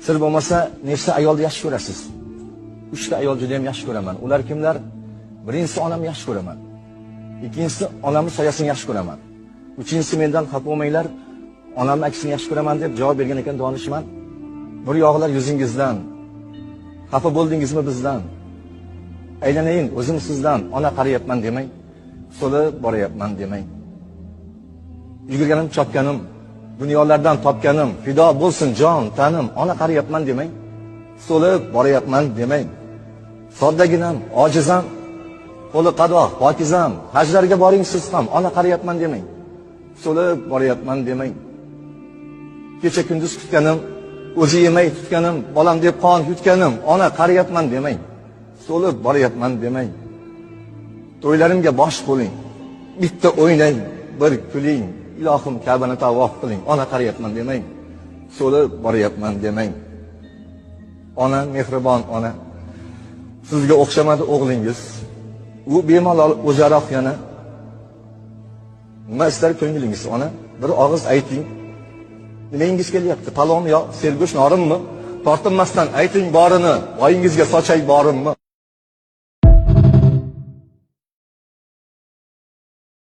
Sir bo'lmasa, nechta ayolni yaxshi ko'rasiz? 3 ta ayol juda ham yaxshi ko'raman. Ular kimlar? Birinchisi onamni yaxshi ko'raman. Ikkinchisi onamni soyasini yaxshi ko'raman. Uchinchisi mendan xafa bo'lmanglar, onamni aksini yaxshi ko'raman deb javob bergan ekan donishmand. Bir yog'lar yuzingizdan, xafa bo'ldingizmi bizdan? Aylanayin o'zim sizdan, ona qarayapman demang, so'lib borayapman demang. Yugurganim, chopganim, dunyolardan topganim, fido bo'lsin jon, tanim, ona qarayapman demang, so'lib borayapman demang. Soddaginam, ojizam, qo'li qadoq, pokizam, hajlarga boring siz ham, ona qarayapman demang, so'lib borayapman demang. Kecha kunduz kutganim, o'zi yemay tutganim, bolam deb qon yutganim, ona qarayapman demang, so'lib borayapman demang. To'ylarimga bosh bo'ling, bitta o'ynang, bir kuling, ilohim Ka'bani tavof qiling, ona qarayapman demang, so'lib borayapman demang. Ona mehribon ona, sizga o'xshamadi o'g'lingiz, u bemalol o'zaroq yana. Nima istar ko'nglingiz ona? Bir og'iz ayting. Nimangiz kelyapti? Palovmi yo sergo'sht norinmi? Tortinmasdan ayting borini, boyingizga sochay borimmi?